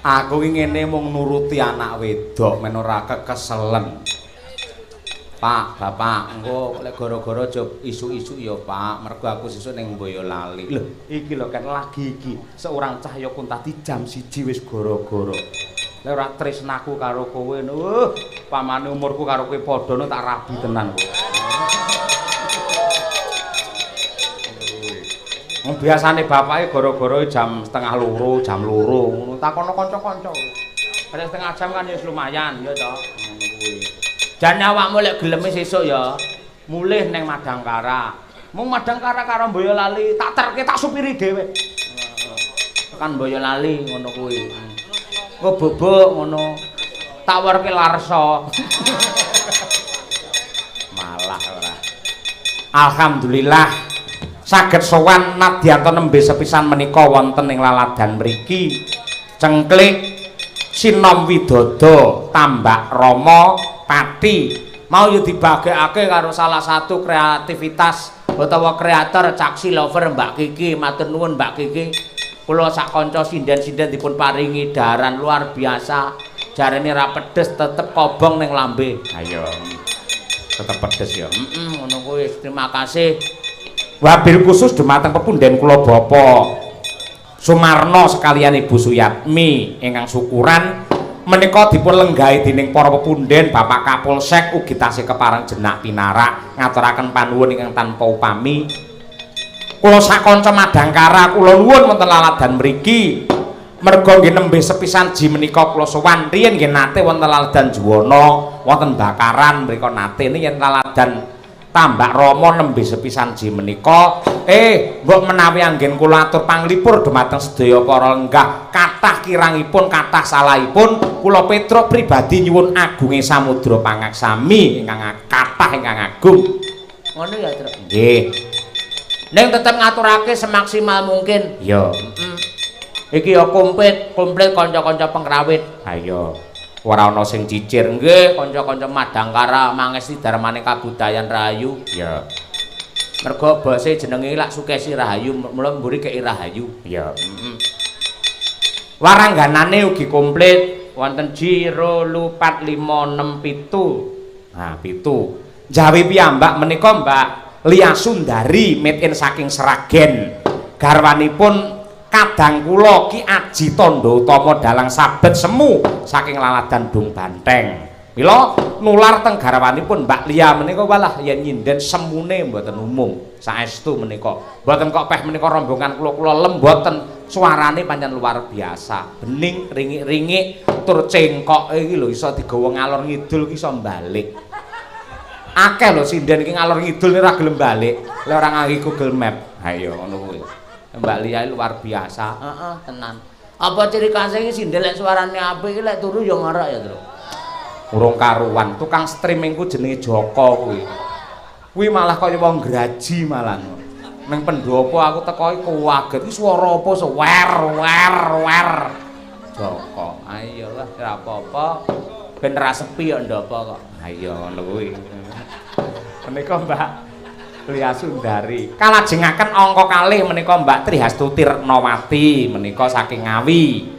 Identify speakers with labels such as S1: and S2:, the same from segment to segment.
S1: Aku ki ngene mung nuruti anak wedok men ora kekeselen. Pak, Bapak, engko lek gara-gara aja isuk-isuk ya, Pak, mergo aku sesuk ning Boyolali. Lho, iki lho kan lagi iki seorang Cahya Kuntadi jam 1 wis gara-gara. Lek ora tresnaku karo kowe, pamane umurku karo kowe padha no tak rabi tenan kowe. Wong biasane bapake gara-gara jam 1:30, jam 2 ngono takono kanca-kanca. Ada setengah jam kan ya lumayan ya to. Ngono kuwi. Jan awakmu lek geleme sesuk ya mulih ning Madangkara. Mung Madangkara karo Boyolali tak terke tak supiri dhewe. Tekan Boyolali ngono kuwi. Engko bobok ngono. Tak werke larsa. Malah ora. Alhamdulillah saged sowan nadyanto nembe sepisan menika wonten ing laladan mriki. Cengklik Sinom Widodo Tambak Rama Pati mau yo dibagekake karo salah satu kreativitas utawa kreator Caksi Lover Mbak Kiki. Matur nuwun Mbak Kiki. Kula sak kanca sinden-sinden dipun paringi daharan luar biasa. Jarene ra pedes tetep kobong ning lambe. Ayo. Tetep pedes ya. Heeh, ngono kuwi. Terima kasih. Wabil khusus dumateng pepunden kula Bapak Sumarno sekalian Ibu Suyatmi ingkang syukuran menika dipun lenggahi dening para pepunden Bapak Kapolsek ugi tasih kepareng jenak pinarak ngaturaken panuwun ingkang tanpa upami. Kula sakanca Madangkara kula nuwun wonten laladan mriki merga nggih nembe sepisan ji menika kula sowan. Riyin nggih nate wonten laladan Juwana wonten Bakaran mriku nate yen laladan Tambak Rama nembe sepisan ji menika. Mbok menawi anggen kula atur panglipur dumateng sedaya para lenggah kathah kirangipun kathah salahipun kula Petruk pribadi nyuwun agunge samudra pangaksami ingkang kathah ingkang agung. Ngono ya, Truk? Nggih. Ning tetep ngaturake semaksimal mungkin. Iya. Iki ya komplit, komplit kanca-kanca pengrawit. Ha iya. Ora ana sing cicir. Nggih, kanca-kanca Madangkara mangesti darmane kabudayan Rahayu. Iya. Mergo bose jenenge lak Sukesi Rahayu, mula mburi kei Rahayu. Iya. Heeh. Warangganane ugi komplit wonten ji 2 4 5 6 7. Ha, 7. Jawi piyambak menika Mbak Lia Sundari made in saking Sragen. Garwanipun kadang kula Ki Aji Tandha Utama Dalang Sabet Semu saking laladan Dung Banteng. Mila nular teng garwanipun Mbak Lia menika walah yen nyinden semune mboten umum. Saestu menika. Mboten kok peh menika rombongan kula-kula lem mboten. Suarane pancen luar biasa. Bening ringik-ringik tur cengkoke iki lho iso digawa ngalor ngidul iki iso balik. Akeh lho sinden iki ngalor ngidul ora gelem balik lek ora nganggo Google Map. Ha iya ngono kuwi. Mbak Lia luar biasa. Heeh, tenan. Apa ciri khase iki sinden lek suarane apik iki lek turu ya ngorok ya, Truk? Urung karuan, tukang streaming ku jenenge Joko kuwi. Kuwi malah kaya wong graji malah. Ning pendopo aku teko iki kaget iki swara apa wer wer wer. Joko. Ayo lah ora apa-apa. Ben ra sepi kok ndopo kok. Ayo ngono kuwi. Menika Mbak Lia Sundari. Kalajengaken angka kalih menika Mbak Trihastuti Retnawati menika saking Ngawi.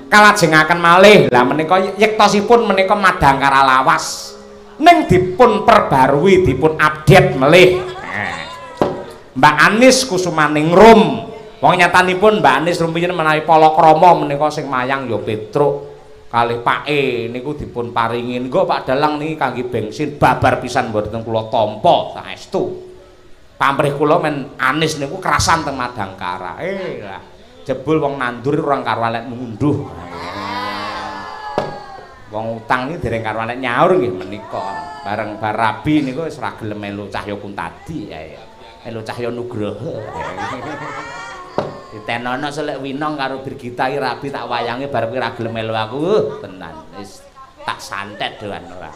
S1: Kalajengaken malih lah menika yektosipun menika Madangkara lawas. Ning dipun perbarui, dipun update melih. Mbak Anis Kusumaningrum. Wong nyatanipun Mbak Anis rumiyin menawi palakrama menika sing mayang ya Petruk kalih Pake niku dipun paringi. Nggo Pak Dalang niki kangge bensin babar pisan mboten kula tampa saestu. Pamrih kula men Anis niku kerasan teng Madangkara. Lah jebul wong nandur ora karuan lek ngunduh. Wong utang niki dereng karuan lek nyaur nggih menika. Bareng bar rabi niku wis ora gelem melu Cahya Kuntadi ya. Melu Cahya Nugroho. Ditenono selek Winong karo Birgita iki rabi tak wayangi bar kuwi ora gelem melu aku. Tenan wis tak santet doan ora.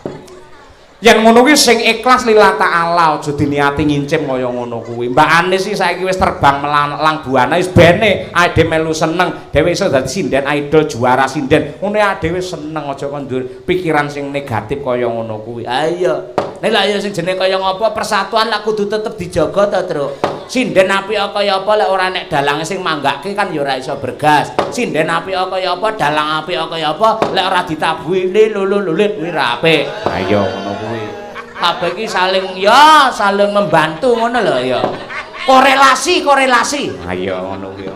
S1: Yen ngono kuwi sing ikhlas lillah ta'ala aja diniati ngincim kaya ngono kuwi. Mbak Anis iki saiki wis terbang melalang buana wis bene awake dhewe melu seneng, dhewe iso dadi sinden idol juara sinden. Ngono awake dhewe seneng aja kon ndur pikiran sing negatif kaya ngono kuwi. Ha iya. Nek lha ya sing jenenge kaya ngopo persatuan lak kudu tetep dijaga to, Truk. Sinden apik kaya apa lek ora nek dalange sing manggake kan ya ora iso bergas. Sinden apik kaya apa, dalang apik kaya apa lek ora ditabuhi lululut kuwi ora apik. Ha iya ngono kuwi. Kabeh iki saling ya saling membantu ngono lho ya. Korelasi, korelasi. Ha iya ngono kuwi.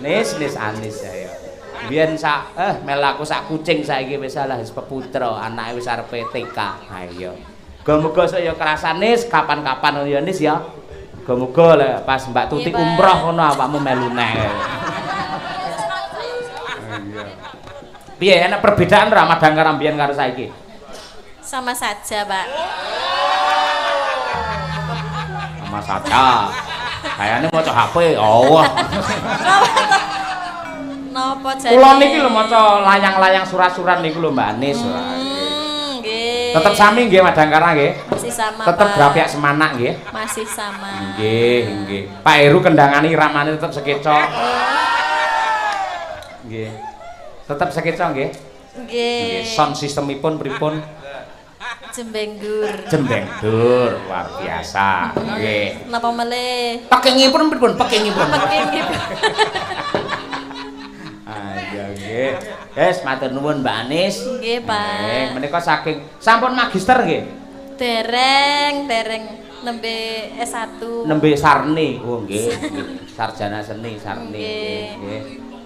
S1: Nis nis anis ya. Biyen sak melaku sak kucing saiki wis salah wis peputra, anake wis arep TK. Ha iya. Muga-muga saya kerasane kapan-kapan ya Nis ya. Muga-muga lek pas Mbak Tuti umroh ngono awakmu melu neh. Iya. Piye enek perbedaan ra Madangkara mbiyen karo saiki?
S2: Sama saja, Pak.
S1: Sama saja. Kayane maca HP. Oh. Wah.
S2: Napa jane?
S1: Kula niki lho maca layang-layang surat-surat niku lho Mbak Anis.
S2: Nggih.
S1: Tetep sami nggih Madangkara nggih.
S2: Masih sama,
S1: Tetep
S2: Pak.
S1: grapyak semanak nggih.
S2: Masih sama.
S1: Nggih, nggih. Pak Heru kendangane iramane tetep sekeca. Nggih. Tetep sekeca nggih.
S2: Nggih.
S1: Nggih, sound sistemipun pripun?
S2: Jembenggur.
S1: Jembenggur, luar biasa. Nggih.
S2: Napa melih?
S1: Pekingipun pripun? Pekingipun.
S2: Pekingipun.
S1: Ayo nggih. Wis matur nuwun Mbak Anis.
S2: Nggih, Pak.
S1: Nggih, menika saking sampun magister nggih.
S2: Dereng, dereng nembe S1.
S1: Nembe sarni. Oh nggih, sarjana seni sarni.
S2: Nggih.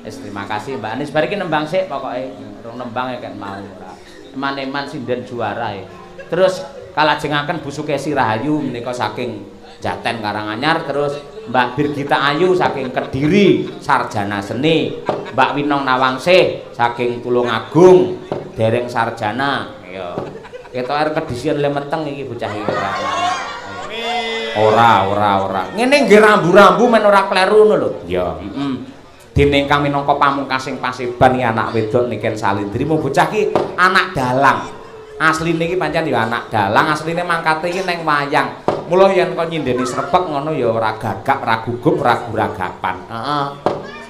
S1: Wis terima kasih Mbak Anis. Bar iki nembang sik pokoke. Rung nembang ya kan mau ora. Eman-eman sinden juara ya. Terus kalajengaken Bu Sukesi Rahayu menika saking Jaten Karanganyar, terus Mbak Birgita Ayu saking Kediri sarjana seni, Mbak Winong Nawangsih saking Tulungagung dereng sarjana. Iya. Ketok arep kedisian le meteng iki bocah iki ora. Ora, ora, ora. Ngene nggih rambu-rambu men ora kleru ngono lho. Iya, heeh. Dene ingkang minangka pamungkasing paseban iki anak wedok Niken Salindri, mung bocah iki anak dalang. Asline iki pancen ya anak dalang, asline mangkate iki neng wayang. Mula yen kon nyindeni srepek ngono ya ora gagap, ora gugup, ora guragapan. Heeh.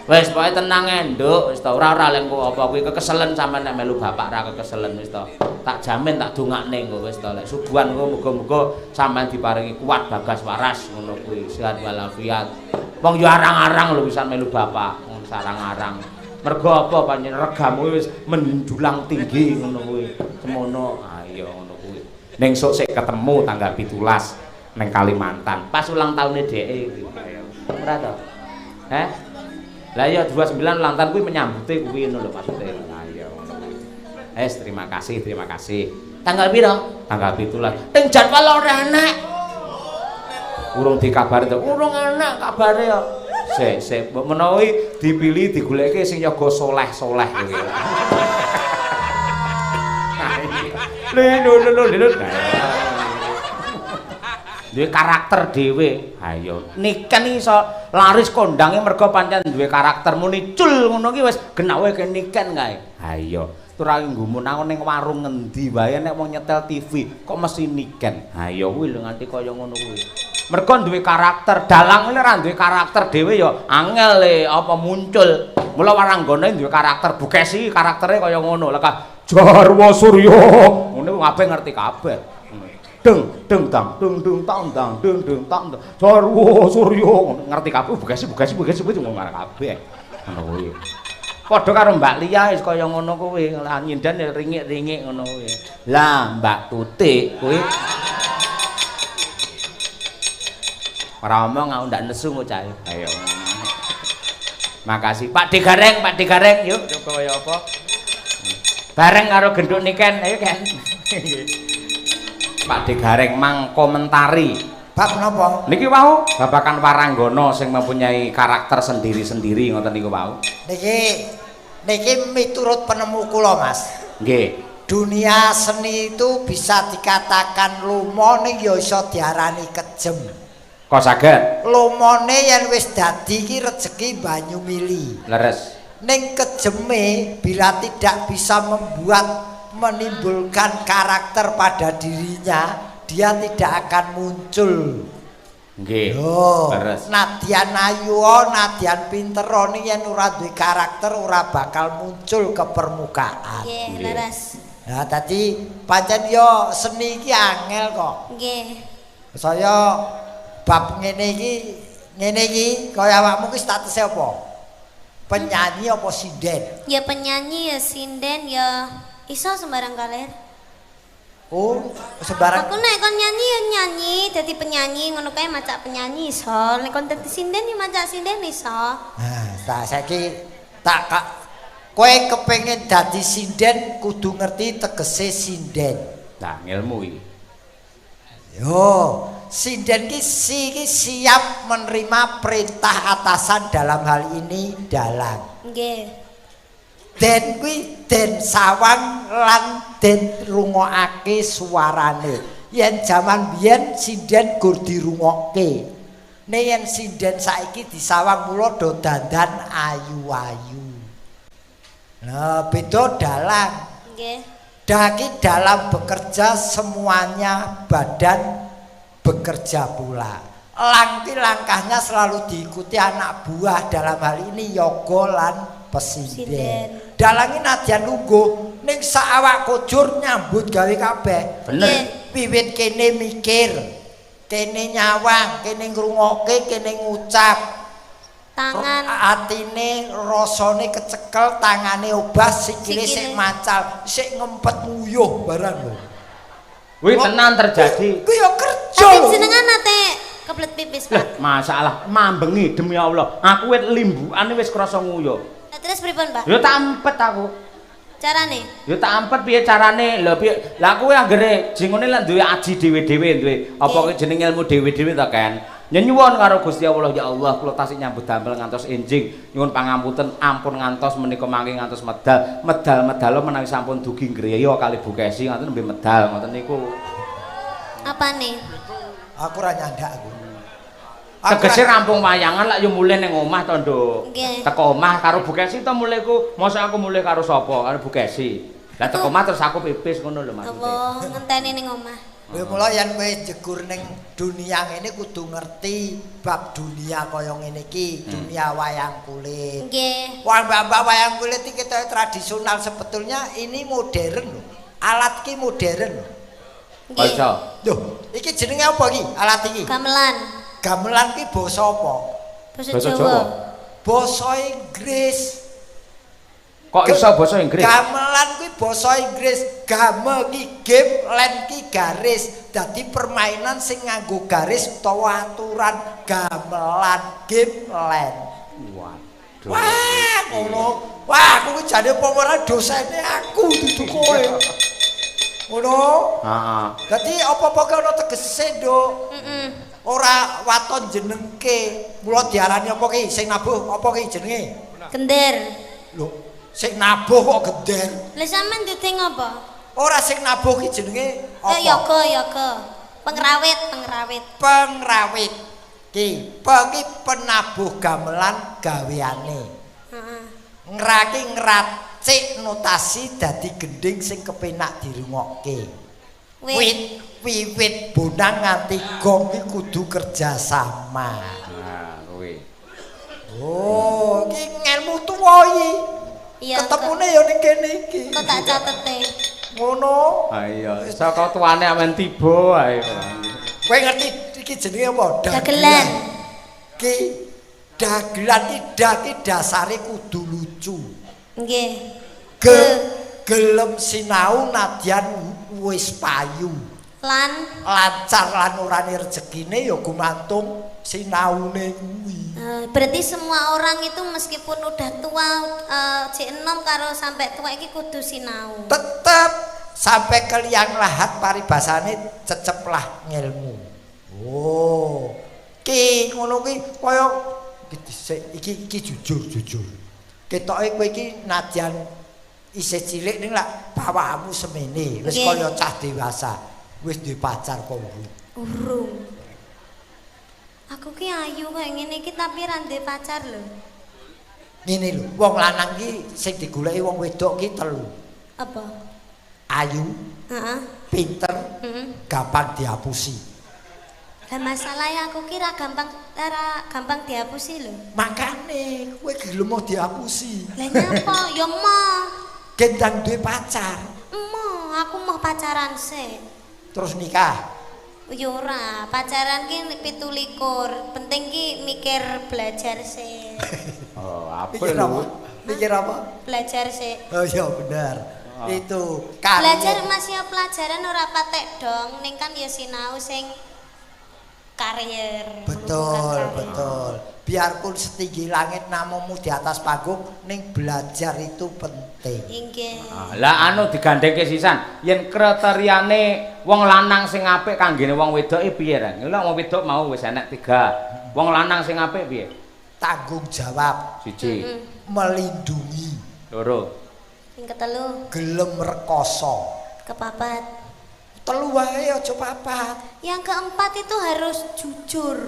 S1: Wis pokoke tenang enduk, wis ta ora ora lek engko apa kuwi kekeselen sampean nek melu bapak ra kekeselen wis ta. Tak jamin tak dongakne engko wis ta lek subuhan engko muga-muga sampean diparingi kuat bagas waras ngono kuwi, sehat walafiat. Wong yo arang-arang lho pisan melu bapak, wong sarang-arang. Mergo apa pancen regamu wis menjulang tinggi ngono kuwi. Semono, ayo ngono kuwi. Ning sok sik ketemu tanggal 17 neng Kalimantan. Pas ulang tahune dheke iki. Ora to? Heh? Lah iya 29 ulang tahun kuwi menyambute kuwi ngono lho maksude. Lah iya ngono kuwi. Wis terima kasih, terima kasih. Tanggal piro? Tanggal 17. Ning jadwal ora enek. Urung dikabari to. Urung enek kabare ya. Sik, sik mbok menawi dipilih digoleke sing yoga soleh-soleh kuwi. Lho lho lho lho. Duwe karakter dhewe. Ha iya. Niken iso laris kondange mergo pancen duwe karakter muni cul ngono ki wis genawe ke Niken kae. Ha iya. Turah nggumun aku ning warung ngendi wae nek wong nyetel TV kok mesti Niken. Ha iya kuwi lho nganti kaya ngono kuwi. Mergo duwe karakter, dalang ora duwe karakter dhewe ya angel le apa muncul. Mula waranggane duwe karakter, Bukesi karaktere kaya ngono. Lah Jarwo Surya ngono kabeh ngerti kabeh. Deng deng dang deng deng tang dang deng deng tang Jarwo Surya ngerti kabeh Bukesi Bukesi Bukesi kuwi ngono kabeh. Ngono kuwi. Padha karo Mbak Lia wis kaya ngono kuwi, lah nyinden ringik-ringik ngono kuwi. Lah Mbak Tutik kuwi ora omong aku ndak nesu kok cah. Ayo. Makasih Pak Digareng, Pak Digareng yuk coba kaya apa. Bareng karo genduk Niken, ayo Ken. Pak Digareng mang komentari.
S3: Bab napa?
S1: Niki wau babakan waranggana sing mempunyai karakter sendiri-sendiri ngoten niku wau.
S3: Niki niki miturut penemu kula, Mas.
S1: Nggih.
S3: Dunia seni itu bisa dikatakan lomo ning ya iso diarani kejem.
S1: Kok saged?
S3: Lomone yen wis dadi iki rejeki banyu mili.
S1: Leres.
S3: Ning kejeme bila tidak bisa membuat menimbulkan karakter pada dirinya, dia tidak akan muncul.
S1: Nggih. Leres.
S3: Nadyan ayu, nadyan pinter ning yen ora duwe karakter ora bakal muncul ke permukaan.
S4: Nggih, leres.
S3: Nah, dadi pancen yo seni iki angel kok.
S4: Nggih.
S3: Saya Bab ngene iki kaya awakmu ki statuse apa? Penyanyi apa sinden?
S2: Ya penyanyi ya sinden ya iso sembarang kalir.
S3: Oh, sembarang.
S2: Aku nek kon nyanyi ya nyanyi, dadi penyanyi ngono kae macak penyanyi iso. Nek kon dadi sinden ya macak sinden iso.
S3: Nah, tak saiki tak kak kowe kepengin dadi sinden kudu ngerti tegese sinden.
S1: Nah, ngilmu iki.
S3: Yo, sinden ki si ki siap menerima perintah atasan, dalam hal ini dalang.
S2: Nggih.
S3: Den kuwi den sawang lan den rungokake suarane. Yen jaman biyen sinden gur dirungokke. Nek yen sinden saiki disawang, mula do dandan ayu-ayu. Nah, beda dalang.
S2: Nggih.
S3: Daki dalam bekerja semuanya badan bekerja pula. Lang ki langkahnya selalu diikuti anak buah, dalam hal ini yoga lan pesinden.
S2: Sinden.
S3: Dalangi nadyan lungguh ning sak awak kujur nyambut gawe kabeh.
S1: Bener.
S2: Nggih.
S3: Wiwit kene mikir, kene nyawang, kene ngrungokke, kene ngucap.
S2: Tangan.
S3: Atine rasane kecekel, tangane obah, sikile sik
S2: Sikile.
S3: Mancal, sik ngempet nguyuh barang lho.
S1: Kuwi tenan terjadi.
S3: Kuwi ya kerja
S2: Tapi
S3: lho.
S2: jenengan nate kebelet pipis,
S1: Lah,
S2: Pak?
S1: masalah mambengi, demi Allah. Aku wit limbukane wis krasa nguyuh.
S2: Lah, terus pripun, Pak?
S1: Ya tak empet aku.
S2: Carane?
S1: Ya tak ampet piye carane? Lha piye? Lah kuwi anggere jingone lak duwe aji dhewe-dhewe, duwe apa ki jeneng ilmu dhewe-dhewe ta kan. Nyuwun karo Gusti Allah, ya Allah, kula tasih nyambut damel ngantos enjing. Nyuwun pangapunten, ampun ngantos menika mangke ngantos medal. Medal-medal menawi sampun dugi griya kali Bu Kesi ngoten nembe medal ngoten niku.
S2: Apane?
S3: Aku ora nyandak aku.
S1: Tegese rampung wayangan lak yo mulih ning omah to, Nduk.
S2: Nggih.
S1: Teko omah karo Bu Kesi to mulih ku. Mosok aku mulih karo sapa? Karo Bu Kesi. Lah teko omah terus aku pipis ngono lho maksudnya.
S2: Apa ngenteni ning omah?
S3: Lha mula yen kowe jegur ning dunia ngene kudu ngerti bab dunia kaya ngene iki, dunia wayang kulit.
S2: Nggih.
S3: Wah, mbak-mbak wayang kulit iki kita tradisional, sebetulnya ini modern lho. Alat ki modern lho.
S1: Kok iso?
S3: Loh, iki jenenge apa iki? Alat iki?
S2: Gamelan.
S3: Gamelan ki basa apa?
S2: Basa
S1: Basa
S2: Jawa.
S1: Jawa.
S3: Basa Inggris.
S1: Kok iso basa Inggris?
S3: Gamelan kuwi basa Inggris. Game ki game, len ki garis. Dadi permainan sing nganggo garis utawa aturan, gamelan, game len.
S1: Waduh.
S3: Wah, ngono. Wah, aku kuwi jane apa ora dosene aku dudu kowe. Ngono.
S1: Heeh.
S3: Dadi apa-apa ki ana tegese, Nduk.
S2: Heeh.
S3: Ora waton jenengke. Mula diarani apa ki? Sing nabuh apa ki jenenge?
S2: Gender.
S3: Lho, sing nabuh kok gender?
S2: Lah sampean duding apa?
S3: Ora, sing nabuh ki jenenge apa?
S2: Eh, yoga, yoga. Pengrawit, pengrawit.
S3: Pengrawit. Ki, pe ki penabuh gamelan gaweane.
S2: Heeh.
S3: Ngraki ngracik notasi dadi gending sing kepenak dirungokke.
S2: Wit.
S3: Wit, wiwit bonang nganti gong ki kudu kerja sama.
S1: Nah, kuwi.
S3: Oh, iki ngelmu tuwa iki.
S2: Iya.
S3: Ketemune ya ning kene iki.
S2: Kok tak catete.
S3: Ngono.
S1: Ha iya, saka tuane amen tiba ae.
S3: Kowe ngerti iki jenenge apa?
S2: Dagelan.
S3: Ki dagelan ki da ki dasare kudu lucu.
S2: Nggih.
S3: Ge gelem sinau nadyan wis payu.
S2: Lan
S3: Lancar lan orane rezekine ya gumantung sinaune kuwi.
S2: Berarti semua orang itu meskipun udah tua, cek enom karo sampai tua iki kudu sinau.
S3: Tetep sampai ke liang lahat paribasane ceceplah ngilmu. Oh. Ki ngono ki kaya iki dhisik iki iki jujur jujur. Ketoke kowe iki nadyan isih cilik ning lak pawamu semene wis kaya cah dewasa. Wis duwe pacar apa urung?
S2: Urung. Aku ki ayu kaya ngene iki tapi ra ndek pacar lho.
S3: Ngene lho, wong lanang ki sing digoleki wong wedok ki telu.
S2: Apa?
S3: Ayu,
S2: Heeh.
S3: pinter, gampang diapusi.
S2: Lah masalahnya aku ki ra gampang diapusi lho.
S3: Makane kowe gelem mau diapusi.
S2: Lah nyapa? Ya emoh.
S3: Gendang duwe pacar,
S2: Emoh, aku mau pacaran sih.
S3: Terus nikah.
S2: Ya ora, pacaran ki 27. Penting ki mikir belajar sih.
S1: Oh, apik
S3: Mikir apa?
S1: lho.
S3: Mikir apa?
S2: Belajar sih.
S3: Oh iya bener. Itu karir.
S2: Belajar masih pelajaran ora patek dong, ning kan ya sinau sing karier.
S3: Betul,
S2: merupakan karir.
S3: Betul. Biarpun setinggi langit namamu di atas panggung, ning belajar itu penting.
S2: Inggih.
S1: Ah, lah anu digandhengke sisan, yen kriteriane wong lanang sing apik kanggene wong wedok piye, Reng? Lha wong wedok mau wis enek 3. Wong lanang sing apik piye?
S3: Tanggung jawab,
S1: 1.
S3: Melindungi,
S1: 2.
S2: Sing ketelu,
S3: gelem rekoso.
S2: Kepapat.
S3: 3 wae aja 4.
S2: Yang keempat itu harus jujur.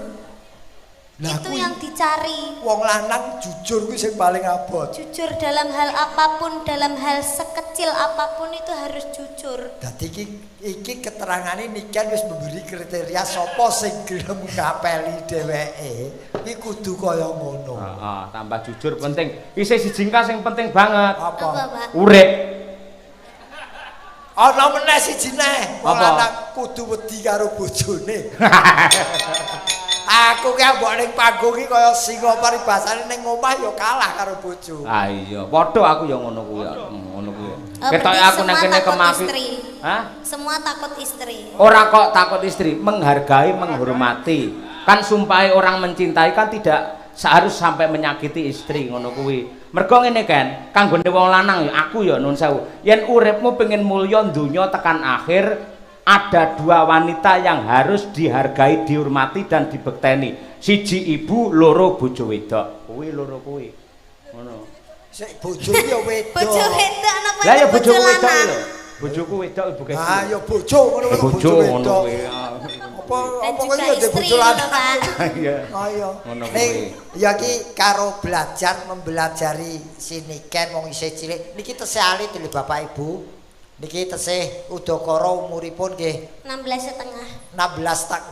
S3: Lah
S2: Itu
S3: kuwi
S2: yang dicari.
S3: Wong lanang jujur kuwi sing paling abot.
S2: Jujur dalam hal apapun, dalam hal sekecil apapun itu harus jujur.
S3: Dadi iki keterangane Niken wis memberi kriteria sapa sing gelem ngapeli dheweke, kuwi kudu kaya ngono.
S1: Heeh, tambah jujur penting. Isih siji engka sing penting banget.
S3: Apa?
S2: Apa, Pak?
S1: Urip.
S3: Ana meneh siji neh, wong
S1: Apa?
S3: lanang kudu wedi karo bojone. Aku ki mbok ning panggung iki kaya singa paribasane ning omah ya kalah karo bojo.
S1: Ah iya, padha aku ya ngono kuwi. Ngono kuwi.
S2: Oh,
S1: Ketoke
S2: berarti
S1: aku nang
S2: semua
S1: kene
S2: takut
S1: kemaki.
S2: istri.
S1: Hah?
S2: Semua takut istri.
S1: Ora kok takut istri, menghargai, menghormati. Kan sumpahe orang mencintai kan tidak seharus sampai menyakiti istri ngono kuwi. Mergo ngene kan, kanggone wong lanang ya aku ya nun sewu. Yen uripmu pengen mulya donya tekan akhir, ada dua wanita yang harus dihargai, dihormati dan dibekteni. Siji ibu, loro bojo wedok. Kuwi loro kuwi. Ngono.
S3: Sik bojo ki ya wedok.
S2: Bojo wedok napa
S1: Lah ya
S2: bojo
S1: bojoku wedok
S2: lanang?
S1: lho. Bojoku wedok ibu kecil.
S3: Ah ya bojo ngono kuwi
S1: Bojo
S3: bojo
S1: ngono
S3: wedok.
S1: kuwi.
S3: Apa
S2: Dan
S3: apa
S2: juga
S3: kuwi ya
S2: istri
S3: bojo
S2: ngono,
S3: lanang.
S2: Pak.
S1: Iya.
S3: Ayo.
S1: Ngono
S3: Ning
S1: kuwi.
S3: ya ki karo belajar mempelajari si Niken wong isih cilik. Niki tesih alit lho Bapak Ibu. Niki tesih udakara umuripun nggih
S2: 16,5.
S3: 16 tak.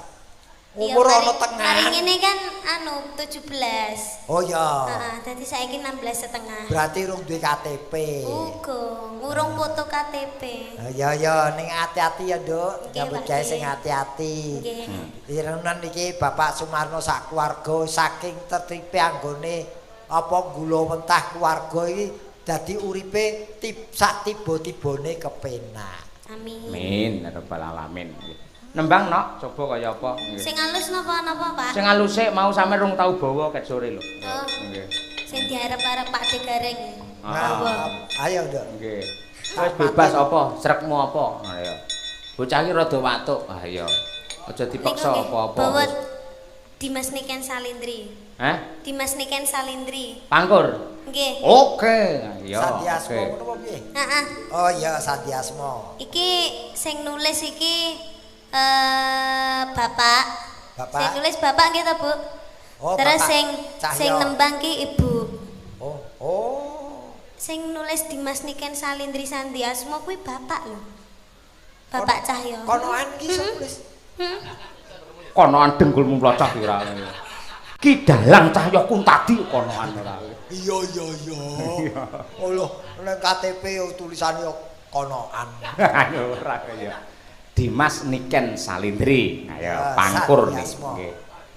S2: Iya,
S3: Umur ana
S2: mari
S3: tengah.
S2: ngene kan anu 17.
S3: Oh ya.
S2: Heeh, dadi saiki 16,5.
S3: Berarti rung duwe KTP.
S2: Uga, ngurung foto KTP.
S3: Ya ya ning ati-ati ya, Nduk.
S2: Nggih,
S3: Nyambut
S2: Pak
S3: gawe
S2: Ki.
S3: sing ati-ati.
S2: Nggih.
S3: Irenan niki Bapak Sumarno sak keluarga saking tertipe anggone apa gula mentah keluarga iki dadi uripe tip sak tiba-tibane kepenak.
S2: Amin.
S1: Amin, ya rabbal alamin. Nembang nok, coba kaya apa? Nggih.
S2: Sing halus napa napa, Pak?
S1: Sing aluse mau sampe rung tau bawa ket sore lho.
S2: Oh.
S1: Nggih.
S2: Sing diarep-arep Pak De Gareng.
S3: Nah, ayo Nduk.
S1: Nggih. Wis bebas apa, srekmu apa? Ayo. Bocah iki rada watuk. Ah iya. Aja dipaksa
S2: Niku nggih,
S1: apa-apa.
S2: Bawa Dimas Niken Salindri.
S1: Hah?
S2: Dimas Niken Salindri.
S1: Pangkur.
S2: Nggih.
S1: Oke. Iya.
S3: Sandiasmo
S1: Oke.
S3: ngono apa piye?
S2: Heeh.
S3: Oh iya Sandiasmo.
S2: Iki sing nulis iki Bapak.
S3: Bapak.
S2: Sing nulis Bapak nggih to, Bu?
S3: Oh,
S2: Terus
S3: Bapak
S2: sing
S3: Cahyo.
S2: sing nembang ki Ibu.
S3: Oh, oh.
S2: Sing nulis Dimas Niken Salindri Sandiasmo kuwi Bapak lho. Bapak Cahyo.
S3: Konoan ki iso nulis.
S1: Konoan dengkulmu mlocah ora. Ki dalang Cahya Kuntadi konoan ora.
S3: Iya iya iya. Oh lho, ning KTP yo tulisane yo konoan.
S1: Ayo ora kaya. Dimas Niken Salindri. Ayo
S3: Ah,
S1: pangkur nih.
S3: Sandiasmo.
S1: Nggih.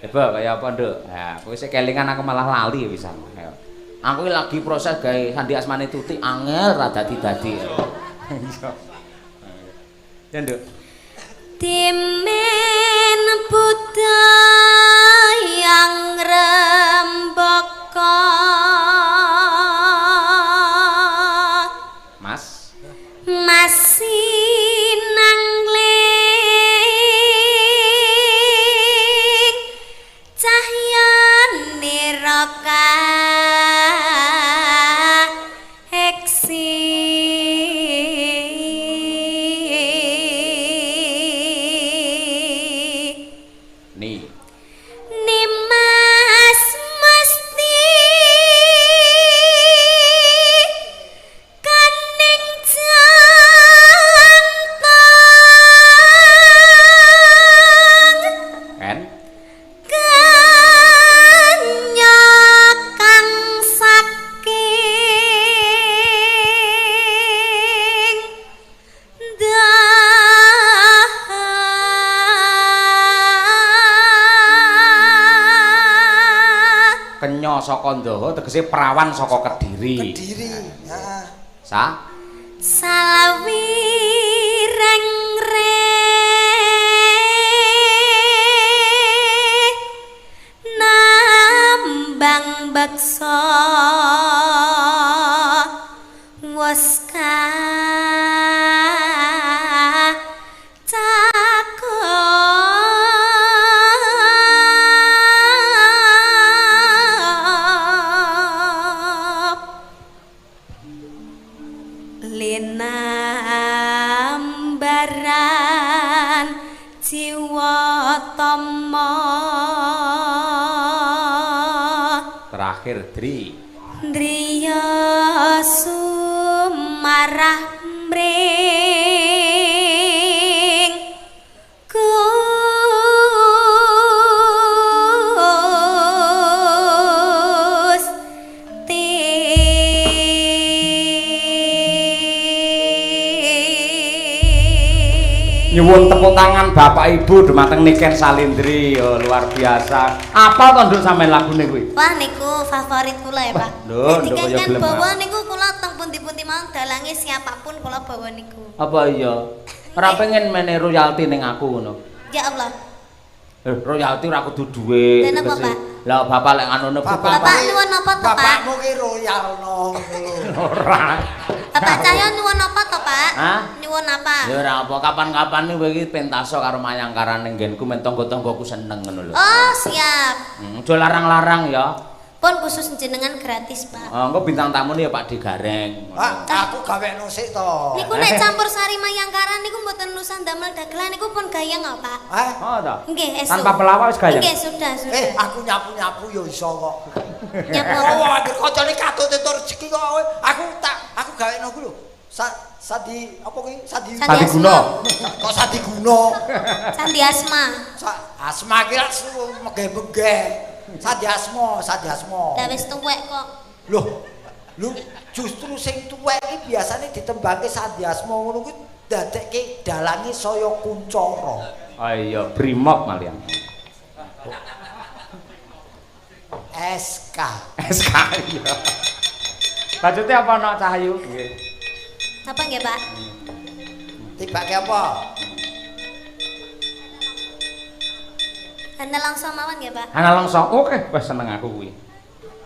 S1: Coba kaya apa, Nduk? Ha, kowe sik kelingan aku malah lali pisan. Ayo. Aku iki lagi proses gawe sandi asmane Tuti angel ra dadi-dadi. Iya. Ya, Nduk.
S2: Dimen budayang rembaka
S1: Mas.
S2: masih nang ling cahya niraka eksi.
S1: Nih.
S2: Nimas mesti
S1: saka Ndaha tegese perawan saka Kediri.
S3: Kediri. Heeh.
S1: Sa
S2: Salawireng re nambang bakso wos kacakep linambaran jiwa tama
S1: terakhir Dri.
S2: Driya sumarah mring Gusti.
S1: Nyuwun tepuk tangan Bapak Ibu dumateng Niken Salindri. Oh, luar biasa. Apa to nduk sampean lagune kuwi?
S2: Wah niku favorit kula ya, Pak.
S1: Lho, nduk kaya
S2: Dikengken
S1: gelem.
S2: bawa niku kula teng pundi-pundi mawon dalange siapapun kula bawa niku.
S1: Apa iya? Ora pengen mene royalti ning aku ngono.
S2: Ya Allah.
S1: Royalti ora kudu dhuwit.
S2: Dan apa, Pak?
S1: Lah bapak lek anune
S2: Bapak nyuwun apa to, Pak?
S3: Bapakmu ki royalno ngono lho.
S1: Ora.
S2: Bapak Cahyo nyuwun apa to, Pak?
S1: Hah?
S2: Nyuwun apa?
S1: Ya ora apa, kapan-kapan kowe iki pentaso karo mayangkaran ning nggenku men tangga-tanggaku seneng ngono lho.
S2: Oh, siap.
S1: Aja larang-larang ya.
S2: Pun khusus jenengan gratis, Pak.
S1: Oh, engko bintang tamune ya Pak Digareng.
S3: Pak, aku gawekno sik to.
S2: Niku nek campur sari mayangkara niku mboten lusan damel dagelan niku pun gayeng kok, Pak.
S3: Hah?
S1: Oh ta.
S2: Nggih, esuk.
S1: Tanpa pelawak wis gayeng.
S2: Nggih, sudah, sudah.
S3: Aku nyapu-nyapu ya iso kok.
S2: Nyapu.
S3: Oh, anggere kancane katut entuk rezeki kok. Aku gawekno ku lho. Sandi apa kuwi? Sandi
S1: Sandi Guna.
S3: Kok Sandi Guna?
S2: Sandi Asma.
S3: Asma ki lak mege-mege. Sandi Asma, Sandi Asma.
S2: Lah wis tuwek kok.
S3: Loh, lho justru sing tuwek iki biasane ditembangke Sandi Asma ngono kuwi dadekke dalange saya kuncara.
S1: Oh iya, Brimob malian.
S3: SK.
S1: SK iya. Bajute apa nok Cahyu? Nggih.
S2: Apa nggih, Pak?
S3: Tibake apa?
S2: Ana langsung mawon nggih, Pak?
S1: Ana langsung. Oke, wis seneng aku kuwi.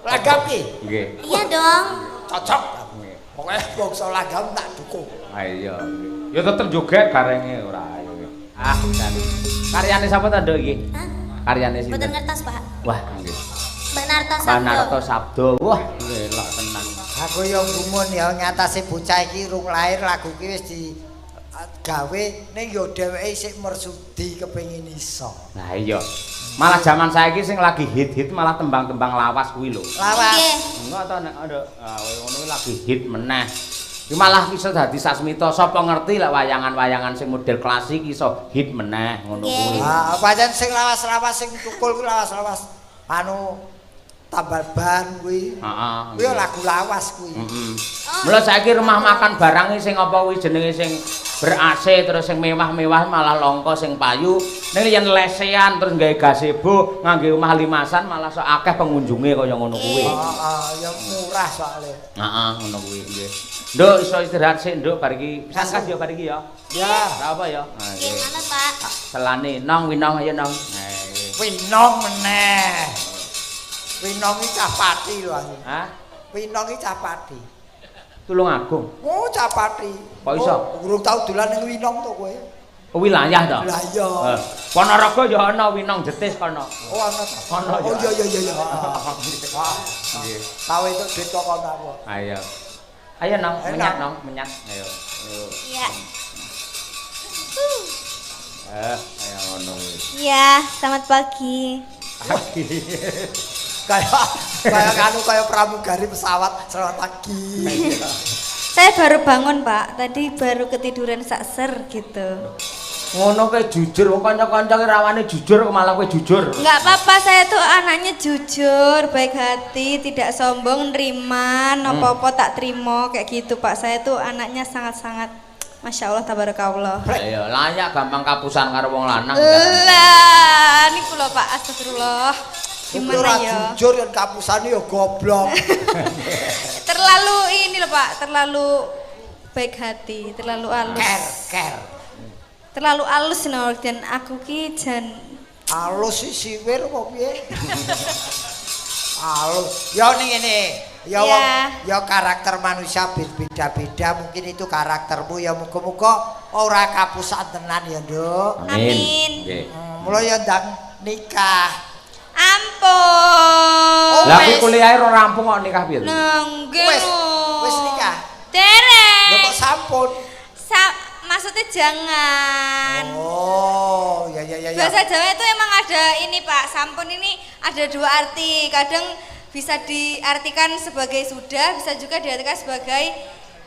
S3: Langgam ki?
S1: Nggih.
S2: Iya dong.
S3: Cocok. Pokoke bangsa langgam tak dukung.
S1: Ah iya. Ya tetep joget garenge ora ayo. Ah, jan. Karyane sapa ta, Nduk iki?
S2: Hah?
S1: Karyane sinten?
S2: Mboten ngertos, Pak.
S1: Wah, nggih.
S2: Mbak Narto
S1: Mbak
S2: Sabdo.
S1: Narto Sabdo. Wah, elok tenan.
S3: Aku yo gumun ya ngatasé bocah iki rung lahir lagu ki wis di gawe ning yo dheweke isih mersudi kepengin iso.
S1: Lah iya. Malah zaman saiki sing lagi hit-hit malah tembang-tembang lawas kuwi lho.
S3: Lawas.
S2: Nggih.
S1: Enggak ta nek ada ngono kuwi lagi hit meneh. Ki malah iso dadi sasmita. Sapa ngerti lek wayangan-wayangan sing model klasik iso hit meneh ngono kuwi.
S3: Ah, pancen sing lawas-lawas sing tukul kuwi lawas-lawas anu tambal ban kuwi.
S1: Heeh.
S3: Kuwi lagu lawas kuwi.
S1: Heeh. Mula saiki rumah makan barang sing apa kuwi jenenge sing ber-AC terus sing mewah-mewah malah langka sing payu. Ning yen lesehan terus gawe gazebo ngangge omah limasan malah sok akeh pengunjunge kaya ngono kuwi.
S3: Heeh, ya murah soalé.
S1: Heeh, ngono kuwi nggih. Nduk iso istirahat sik Nduk bar iki. Sangkas ya bar iki ya.
S3: Ya.
S1: Ora apa ya. Ha
S2: Nggih, manut, Pak.
S1: Selane nong winong ayo nong.
S3: Winong meneh. Winong iki cah pati lho aku.
S1: Hah?
S3: Winong iki cah pati.
S1: Tulungagung.
S3: Oh, cah pati.
S1: Kok iso?
S3: Oh, urung tau dolan ning Winong to kowe.
S1: Wilayah to?
S3: Lah iya.
S1: Ponorogo ya ana Winong Jetis kono.
S3: Oh, ana ta.
S1: Ana
S3: Oh
S1: ya.
S3: iya iya iya. Wah.
S1: Nggih.
S3: Tau entuk duit kok kono aku.
S1: Ayo. Ayo nong,
S3: Ayo,
S1: menyat
S3: Nong.
S1: nong, menyat. Ayo. Ayo.
S2: Iya.
S1: Ayo ngono kuwi.
S2: Iya, selamat pagi.
S3: Kayak kayak anu kayak pramugari pesawat. Selamat pagi.
S4: Saya baru bangun, Pak. Tadi baru ketiduran sakser gitu.
S1: Ngono kowe jujur, wong kanca-kanca ki rawane jujur kok malah kowe jujur.
S4: Enggak apa-apa, saya tuh anaknya jujur, baik hati, tidak sombong, nerima, nopo-opo tak terima kayak gitu, Pak. Saya tuh anaknya sangat-sangat Masya Allah, tabarakallah.
S1: Ayo, layak gampang kapusan karo wong lanang.
S4: Lah, niku lho, Pak, astagfirullah. Gimana ya?
S3: Jujur yen kapusane ya goblok.
S4: Terlalu ini loh Pak, terlalu baik hati, terlalu halus.
S3: Ker.
S4: Terlalu halus no, dan aku ki jan
S3: halus sih siwir apa piye? Halus. Ya ning ngene. Ya wong ya karakter manusia beda-beda, mungkin itu karaktermu ya muga-muga ora kapusan tenan ya, Nduk.
S4: Amin.
S1: Nggih.
S3: Mula ya ndang nikah.
S4: Ampun.
S1: Lah kuwi kuliahe ora rampung kok nikah piye?
S4: Nggih.
S3: Wis nikah.
S4: Dereng.
S3: Lho kok sampun?
S4: Maksudnya jangan.
S3: Oh, ya.
S4: Bahasa Jawa itu emang ada ini Pak, sampun ini ada dua arti. Kadang bisa diartikan sebagai sudah, bisa juga diartikan sebagai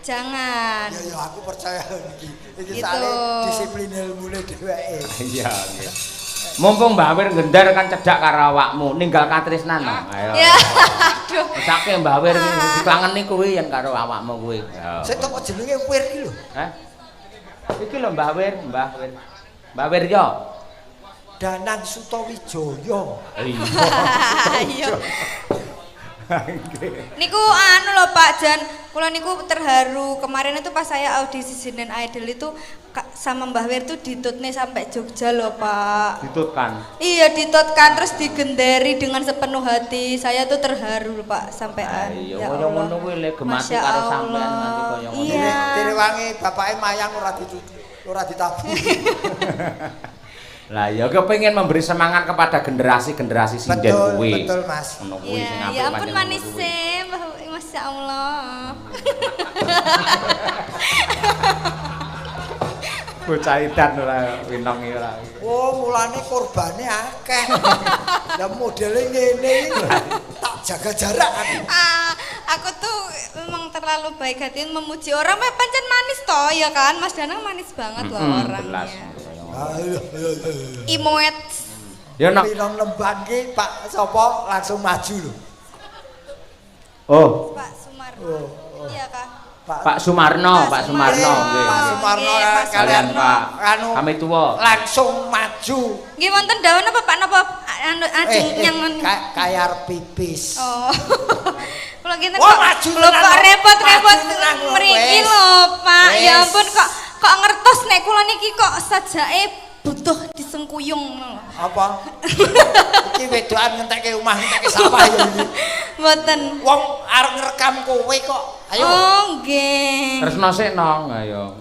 S4: jangan.
S3: Ya aku percaya iki. Iki
S4: gitu.
S3: Sale disiplin ilmune dheweke.
S1: Iya, nggih. Mumpung Mbah Wir nggendar kan cedhak karo awakmu, ninggal katresnan. Ayo.
S4: Ya, aduh.
S1: Mesake Mbah Wir dikangeni kuwi yen karo awakmu kuwi.
S3: Sik kok jenenge Wir iki lho.
S1: Hah? Iki lho Mbah Wir, Mbah Wir. Mbah Wir yo.
S3: Danang Sutawijaya.
S4: Iya. Niku anu lho Pak Jan, kula niku terharu. Kemarin itu pas saya audisi Sinden Idol itu sama Mbah Wir tuh ditutne sampai Jogja loh Pak.
S1: Ditutkan.
S4: Iya, ditutkan terus digenderi dengan sepenuh hati. Saya tuh terharu loh Pak sampean.
S1: Iya, kaya ngono kuwi le gemati karo sampean nganti kaya ngono.
S4: Iya.
S3: Direwangi bapake mayang ora ditut, ora ditabuh.
S1: Lah ya kepengin memberi semangat kepada generasi-generasi sinden kuwi.
S3: Betul, Mas.
S1: Ngono kuwi sing apik.
S4: Ya ampun manis e, Masya Allah.
S1: Bocah edan ora winong iki ora.
S3: Oh, mulane korbane akeh. Lah modele ngene iki tak jaga jarak aku.
S4: Aku tuh memang terlalu baik hati memuji orang, pancen manis toh ya kan? Mas Danang manis banget loh orangnya. Imoet.
S1: Ya nak.
S3: Winong Lembang ki Pak sapa langsung maju lho.
S1: Oh.
S4: Pak Sumarno. Iya kah?
S1: Pak Sumarno, Pak Sumarno nggih.
S3: Pak Sumarno kalian Pak anu
S1: kami tuwa
S3: langsung maju.
S4: Nggih wonten dawuh napa Pak napa anu ajeng nyang
S3: kaya arep pipis.
S4: Oh. Kula kinten kok lho kok repot-repot mriki lho Pak. Ya ampun kok ngertos nek kula niki kok sajake butuh disengkuyung lho.
S3: Apa? Iki wedokan ngentekke omah ngentekke sawah ya iki.
S4: Mboten.
S3: Wong arep ngrekam kowe kok. Ayo.
S4: Oh nggih.
S1: Tresno sik nong ayo.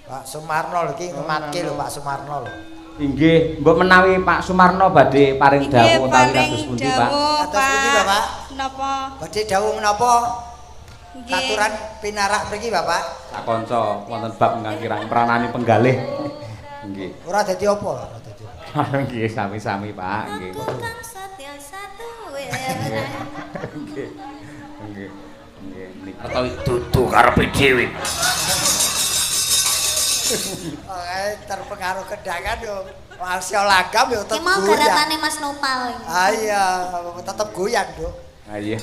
S3: Pak Sumarno lho iki ngematke lho Pak Sumarno lho.
S1: Inggih, mbok menawi Pak Sumarno badhe paring dawuh utawi kados pundi Pak?
S3: Kados pundi Bapak?
S4: Napa?
S3: Badhe dawuh menapa? Katuran pinarak mriki Bapak.
S1: Sak kanca wonten bab ingkang kirang pranani penggalih. Nggih.
S3: Ora dadi apa, ora dadi.
S1: Nggih, sami-sami Pak, nggih. Nggih. Nggih. Nggih niki utawi dudu karepe dhewe.
S3: Terpengaruh kendangan yo. Masih lagam yo tetep
S2: goyang. Ki mau garapane Mas Nopal.
S3: Ah iya, tetep goyang, Nduk.
S1: Ah iya.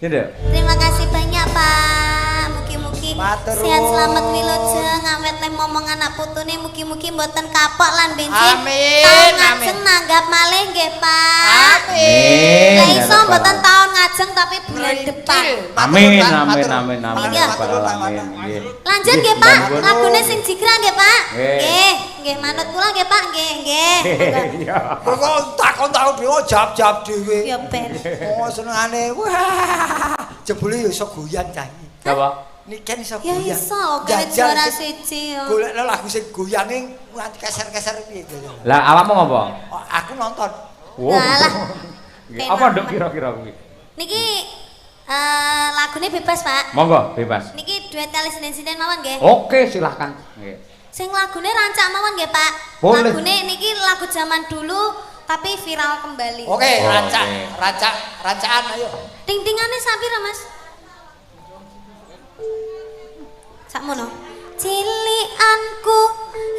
S1: Iya,
S2: terima kasih banyak Pak. Mugi-mugi sehat selamat wilujeng awet leh momong anak putune mugi-mugi mboten kapok lan benjing.
S3: Amin.
S2: Taun ngajeng nanggap malih nggih Pak.
S3: Amin.
S2: Lah iso mboten taun ngajeng tapi bulan depan.
S1: Amin amin amin amin. Amin.
S2: Lanjut nggih Pak, lagune sing jigra nggih Pak. Nggih, nggih manut kula nggih Pak, nggih nggih.
S3: Kok takon-takon dhewe jawab-jawab dhewe.
S2: Ya ben.
S3: Oh senengane. Wah, jebule ya iso goyang cah iki.
S1: Apa?
S3: Niken iso goyang.
S2: Ya iso, kene juara siji yo.
S3: Golekno lagu sing goyange nganti keser-keser piye to.
S1: Lah awakmu ngopo?
S3: Oh, aku nonton.
S2: Lah.
S1: Apa nduk kira-kira kuwi?
S2: Niki lagune bebas, Pak.
S1: Monggo, bebas.
S2: Niki duet kali sinden-sinden mawon nggih.
S1: Oke, silahkan. Nggih.
S2: Sing lagune rancak mawon nggih, Pak.
S1: Boleh.
S2: Lagune niki lagu zaman dulu tapi viral kembali.
S3: Oke, rancak, rancak, rancaan ayo.
S2: Ting-tingane sapira, Mas? Sakmono. Cilikanku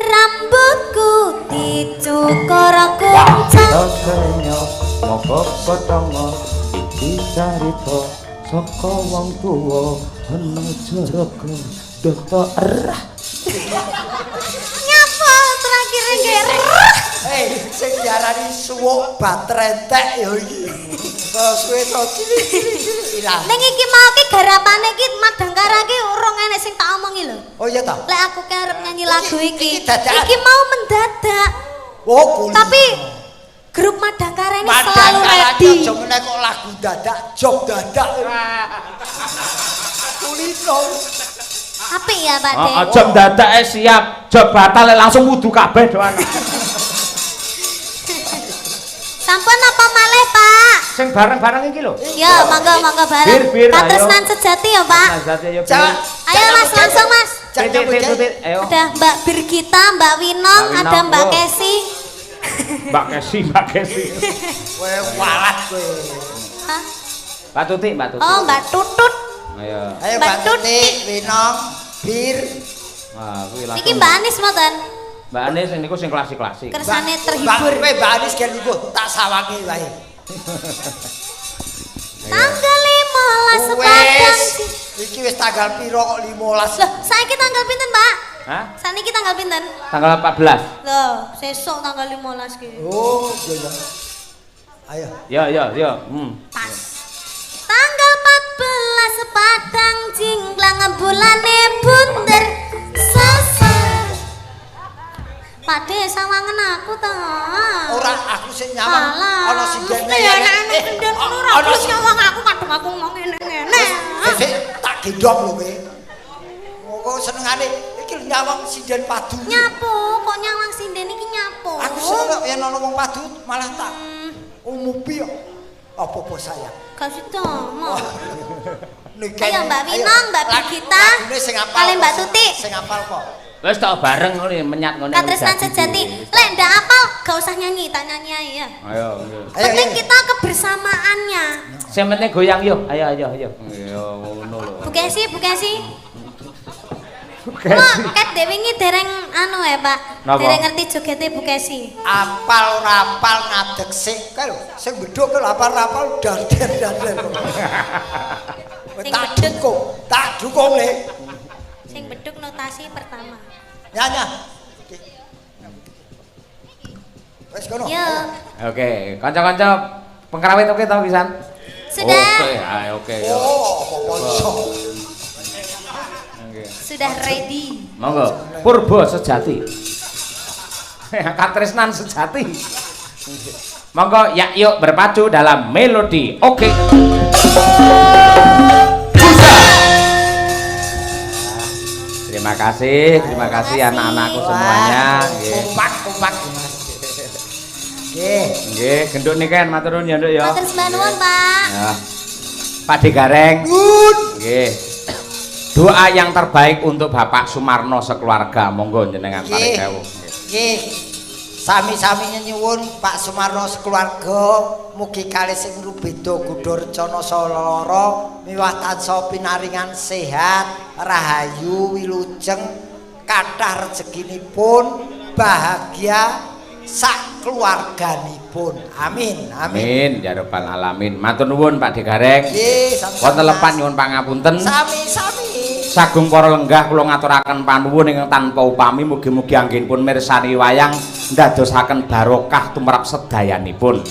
S2: rambutku dicukur kuncang.
S1: Moko potongo iki carita saka wong tuwa ana jaraga doto erah.
S2: Nyapa terakhir nggih.
S3: Eh, sing diarani suwuk baterai entek ya iki. Kok suwe to cilik-cilik ilang.
S2: Ning iki mau ki garapane ki Madangkara ki urung enek sing tak omongi lho.
S3: Oh iya ta?
S2: Lek aku ki arep nyanyi lagu iki.
S3: Iki dadakan.
S2: Iki mau mendadak.
S3: Oh, kulino.
S2: Tapi grup Madangkara ini selalu
S3: Madangkara
S2: ready.
S3: ki aja meneh kok lagu dadak, job dadak. Kulino.
S2: Apik ya, Pak De.
S1: Oh, job dadak siap, job batal langsung wudu kabeh doan.
S2: Sampun apa malih, Pak?
S1: Sing bareng-bareng iki lho.
S2: Ya, monggo monggo bareng.
S1: Bir, bir, ayo.
S2: Katresnan sejati ya, Pak.
S1: Sejati ayo.
S2: Ayo Mas, langsung Mas.
S1: Titik, titik, titik, ayo.
S2: Ada Mbak Birgita, Mbak Winong,
S1: Mbak Winong,
S2: ada Mbak
S1: oh.
S2: Kesi.
S1: Mbak Kesi, Mbak Kesi.
S3: Kowe walat kowe.
S2: Hah?
S1: Mbak Tuti, Mbak Tuti.
S2: Oh, Mbak Tutut.
S1: Ayo.
S3: Ayo
S2: Mbak
S3: Mbak Tuti,
S2: Tuti.
S3: Winong, Bir.
S1: Wah, kuwi langsung.
S2: Niki Mbak Anis mboten?
S1: Mbak Anis niku sing klasik-klasik.
S2: Kersane terhibur.
S3: Mbak, kowe Mbak Anis gen lungguh tak sawangi wae.
S2: Tanggal 15 padang.
S3: Wis, iki wis tanggal piro kok 15?
S2: Loh, saiki tanggal pinten, Pak?
S1: Hah?
S2: Saniki tanggal pinten?
S1: Tanggal 14.
S2: Loh, sesuk tanggal 15 ki.
S3: Oh, iya iya. Ayo.
S1: Yo yo yo.
S2: Pas. Tanggal 14 padang jinglang bulane bunder sasa. Pakde sawangen aku to.
S3: Ora aku sing nyawang ana sindene.
S2: Mesti anak-anak sinden ngono ora
S3: Ana
S2: gelem nyawang aku kadung aku ngomong ngene-ngene.
S3: Sik tak gendong lho kowe. Kok senengane iki nyawang sinden padu.
S2: Nyapu, kok nyawang sinden iki nyapu?
S3: Aku seneng kok yen ana wong padu malah tak umupi kok. Apa-apa sayang.
S2: Gak sida, mo.
S3: Niken.
S2: Ayo Mbak Winong, Mbak Birgita,
S3: Lagune sing apal.
S2: kalih Mbak Tuti.
S3: Sing apal kok.
S1: Wis tak bareng ngono menyat ngene.
S2: Katresnan sejati. Lek ndak apal gak usah nyanyi, tak nyanyi ae ya.
S1: Ayo. Ayo.
S3: Ayo,
S2: Penting
S3: ayo.
S2: kita kebersamaannya.
S1: Sing penting goyang yo. Ayo ayo ayo. Iya ngono lho.
S2: Bu Kesi, Bu Kesi.
S1: Bu Kesi.
S2: Kok ket dek wingi dereng anu ya, Pak.
S1: Napa?
S2: Dereng ngerti jogete Bu Kesi.
S3: Apal ora apal ngadeg sik kae lho. Sing bedhok kae lho apal ora apal darder darder.
S2: Sing
S3: Tak
S2: bedhug.
S3: dukung, tak dukung le.
S2: Sing beduk notasi pertama.
S3: Nyanya. Wis kono.
S2: Yo.
S1: Oke, kanca-kanca pengrawit oke to pisan?
S2: Sudah.
S1: Oke, ayo oke yo.
S3: Oh, apa iso.
S1: Oke.
S2: Sudah ready.
S1: Monggo. Purba sejati. Katresnan sejati. Monggo ya yuk berpacu dalam melodi. Oke. Busa. Terima kasih anak-anakku semuanya. Nggih.
S3: Kompak, kompak Mas. Nggih.
S1: Nggih, genduk niken matur nuwun ya, Nduk ya.
S2: Matur sembah nuwun, Pak.
S1: Ya. Pak De Gareng. Nggih. Doa yang terbaik untuk Bapak Sumarno sekeluarga. Monggo jenengan paring dawuh.
S3: Nggih. Sami-sami nyuwun Pak Sumarno sekeluarga mugi kalih sing rubeda gudha rencana salara miwah tansah pinaringan sehat, rahayu, wilujeng, kathah rezekinipun, bahagia sak keluarganipun. Amin. Amin.
S1: Amin ya rabbal alamin. Matur nuwun Pak De Gareng.
S3: Nggih, sami-sami.
S1: Wonten lepat nyuwun pangapunten.
S3: Sami-sami.
S1: Sagung para lenggah kula ngaturaken panuwun ingkang tanpa upami mugi-mugi anggenipun mirsani wayang ndadosaken barokah tumrap sedayanipun.